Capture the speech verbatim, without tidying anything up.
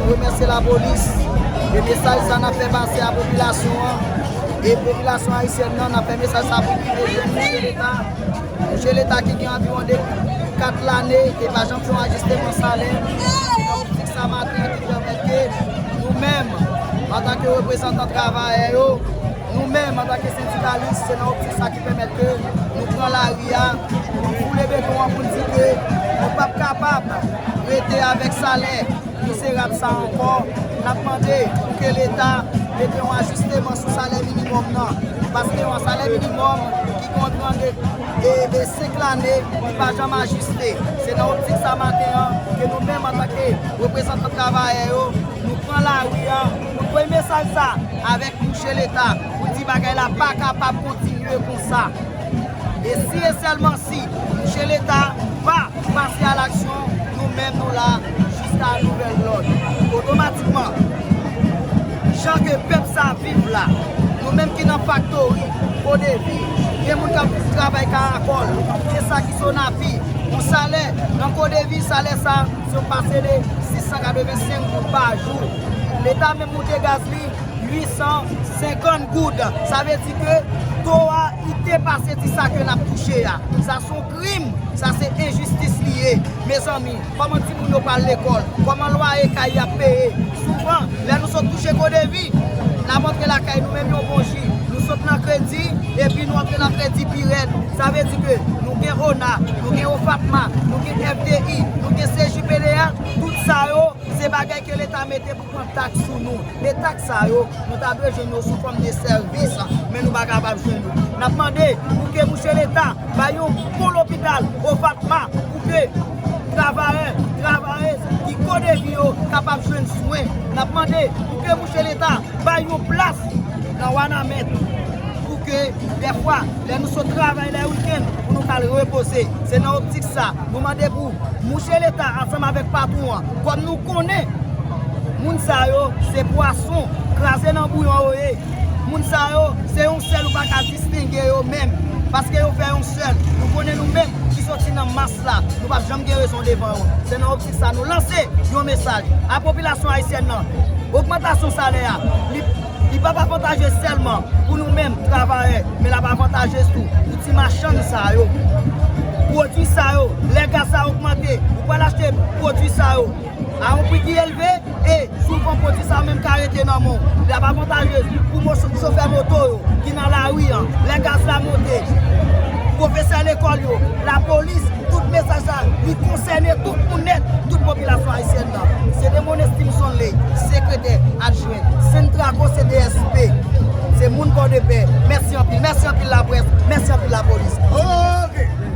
Remèsye lapolis. E mesaj sa n ap fè pase a popilasyon an. E popilasyon ayisyèn nan, n ap fè mesaj sa pou rive jwenn mouche Leta. Mouche Leta ki gen anviwon de kat lane, ke pa janm fè yon ajisteman salè. Se nan optik sa maten an ki pèmèt ke nou menm, antanke reprezantan travayè yo, nou menm, antanke sendikalis, se nan optik sa ki pèmèt ke nou pran lari a, nou foule beton an pou n di ke nou p ap kapab rete avèk salè mizerab sa ankò. N ap mande pou ke Leta mete yon ajisteman sou salè minimòm nan. Paske yon salè minimòm ki gen yon trant e, e senk lane, li pa janm ajiste. Se nan optik sa maten an ke nou menm antanke reprezantan travayè yo, nou pran lari a, nou voye mesaj sa avèk mouche Leta pou di bagay la pa kapab kontinye konsa. E si e sèlman si mouche Leta pa pase a laksyon, nou menm nou la jiska nouvèl lòd. Otomatikman, jan ke pèp sa viv la, nou menm ki nan faktori, Kodevi, gen moun k ap travay Karakòl, gen sa ki Sonapi, yon salè nan Kodevi, salè sa se pase de sis san katrevensenk goud pa jou. Leta menm moute gaz li uit san senkant goud. Sa vle di ke to a, li depase ti sa ke n ap touche a. Sa se yon krim, sa se enjistis li ye. Mezanmi, kòman timoun yo pral lekòl? Kòman lwaye kay y ap peye? Souvan, lè nou sot touche Kodevi, n ap antre lakay nou menm yon bon ji. Nou sot nan kredi, epi nou antre nan kredi pi rèd. Sa vle di ke nou gen ONA, nou gen OFATMA, nou gen F D I, nou gen C J P D A, tout sa yo, se bagay ke Leta mete pou pran taks sou nou. E taks sa yo, nou ta dwe jwenn yo sou fòm de sèvis, men nou pa kapab jwenn yo. N ap mande pou ke mouche Leta bay yon bon lopital OFATMA pou ke travayè, travayèz ki Kodevi yo kapab jwenn swen. N ap mande pou ke mouche Leta bay yon plas nan Wanament pou ke dèfwa, lè nou sot travay lè wikenn, pou nou ka al repoze. Se nan optik sa, nou mande pou mouche Leta ansanm avèk patwon an, kòm nou konnen moun sa yo se pwason kraze nan bouyon yo ye. Moun sa yo se yon sèl, ou pa ka distenge yo menm, paske yo fè yon sèl. Nou konnen nou menm ki soti nan mas la, nou p ap janm gen rezon devan yo. Se nan optik sa nou lanse yon mesaj a popilasyon ayisyèn nan. Ogmantasyon salè a, li, li p ap avantaje sèlman pou nou menm travayè, men l ap avantaje tou pou ti machann sa yo. Pwodui sa yo, lè gaz la ogmante, ou pral achte pwodui sa yo a yon pri ki elve, e souvan pwodui sa yo menm ka rete nan men w. L ap avantaje pou mo-, chofè moto yo ki nan lari an, lè gaz la monte, pwofesè lekòl yo, lapolis, tout mesaj sa, li konsène tout moun nèt, tout popilasyon ayisyèn nan. Se de Monestim Sonley, sekretè adjwen Sentraco C D S P. Se moun Pòdepè. Mèsi anpil, mèsi anpil laprès, mèsi anpil lapolis. Ok.